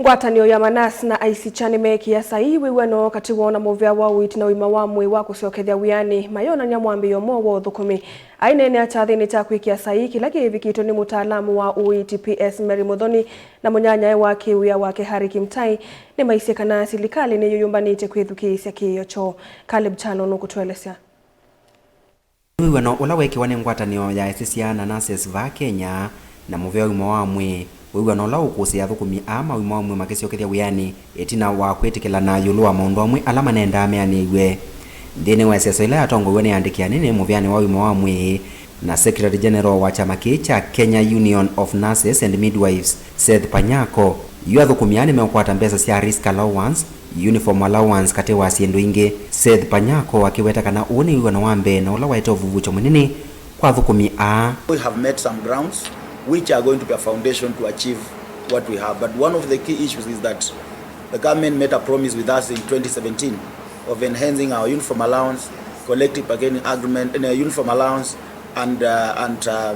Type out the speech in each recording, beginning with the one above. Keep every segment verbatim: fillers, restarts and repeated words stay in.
Ngwatanĩo ya Manas na Aisicha nĩmeekĩa saii wĩw'ano katĩ woo na mũvea wa ũiiti na ũima wa mwĩĩ wa kũsyokethya wĩanĩ, mayonany'a mwambĩĩo mwaũ wa ũthũkũmi. Aineenea kyathĩnĩ kya kwĩkĩa saii kĩla kĩĩvikĩtwe nĩ mũtaalamu wa ũiiti P S Mary Muthoni na mũnyanyae wa kĩwĩa wake Harry Kimtai, nĩmaisye kana silikalĩ nĩyĩyũmbanĩtye kwĩthukĩĩsya kĩĩo kyoo. Caleb Kyalo nũkũtũelesya. Wĩw'ano ũla weekiwa nĩ ngwatanĩo ya esisya na nurses vaa Kenya na mũvea wa ũima wa mwĩĩ, wĩw'ano ũla ũkũsĩĩa athũkũmi aa ma ũima wa mwĩĩ makĩsyokethya wĩanĩ ĩtina wa kwĩtĩkĩlana ĩũlũ wa maũndũ amwe ala manendaa meanĩw'e. Nthĩnĩ wa ĩseso ĩla yatongoew'e nĩ aandĩki anene mũveanĩ wa ũima wa mwĩĩ na Secretary General wa kyama kĩĩ kya Kenya Union of Nurses and Midwives, Seth Panyako, yu athũkũmi aa nĩmeũkwata mbesa sya risk allowance, uniform allowance, katĩ wa syĩndũ ingĩ. Seth Panyako akĩweta kana ũũ nĩ wĩw'ano wa mbee na ũla waete ũvuvũkyo mũnene kwa athũkũmi aa. We have met some grounds which are going to be a foundation to achieve what we have. But one of the key issues is that the government made a promise with us in twenty seventeen of enhancing our uniform allowance, collective bargaining agreement, and, uh, uniform allowance and, uh, and, uh,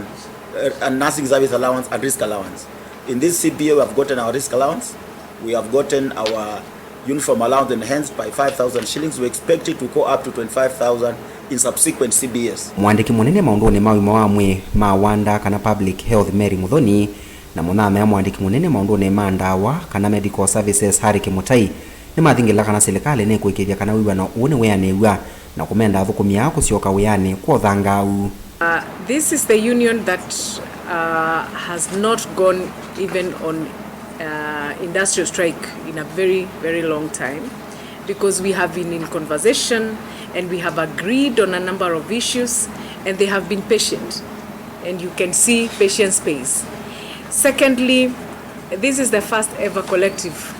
uh, and nursing service allowance and risk allowance. In this C B A, we have gotten our risk allowance, we have gotten our uniform allowance enhanced by five thousand shillings. We expect it to go up to twenty-five thousand in subsequent C B As. Mũandĩki mũnene maũndũnĩ ma ũima wa mwĩĩ ma wanda kana public health Mary Muthoni na mũnyanyae mũandĩki mũnene maũndũnĩ ma ndawa kana medical services Harry Kimtai nĩmathingĩla kana silikalĩ nĩkũĩkĩĩthya kana wĩw'ano ũũ nĩweanĩw'a na kũmenda athũkũmi aa kũsyoka wĩanĩ kwa ũthangaau. Uh, this is the union that, uh, has not gone even on, uh, industrial strike in a very, very long time, because we have been in conversation and we have agreed on a number of issues, and they have been patient, and you can see patience pays. Secondly, this is the first ever collective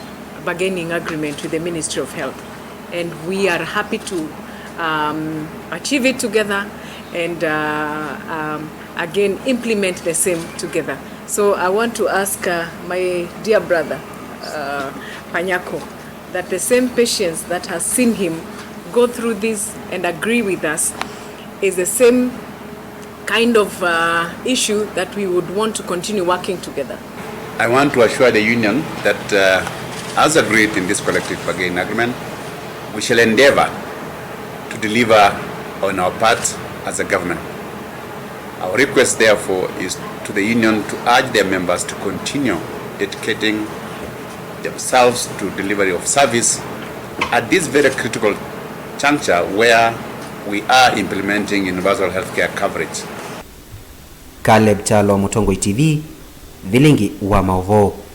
bargaining agreement with the Ministry of Health, and we are happy to, um, achieve it together and, uh, um, again implement the same together. So I want to ask, uh, my dear brother, uh, Panyako, that the same patience that has seen him go through this and agree with us is the same kind of, uh, issue that we would want to continue working together. I want to assure the union that, uh, as agreed in this collective bargaining agreement, we shall endeavor to deliver on our part as a government. Our request, therefore, is to the union to urge their members to continue dedicating themselves to delivery of service at this very critical juncture where we are implementing universal healthcare coverage. Caleb Kyalo, Mũtongoi T V, Vilingi wa Maũvoo.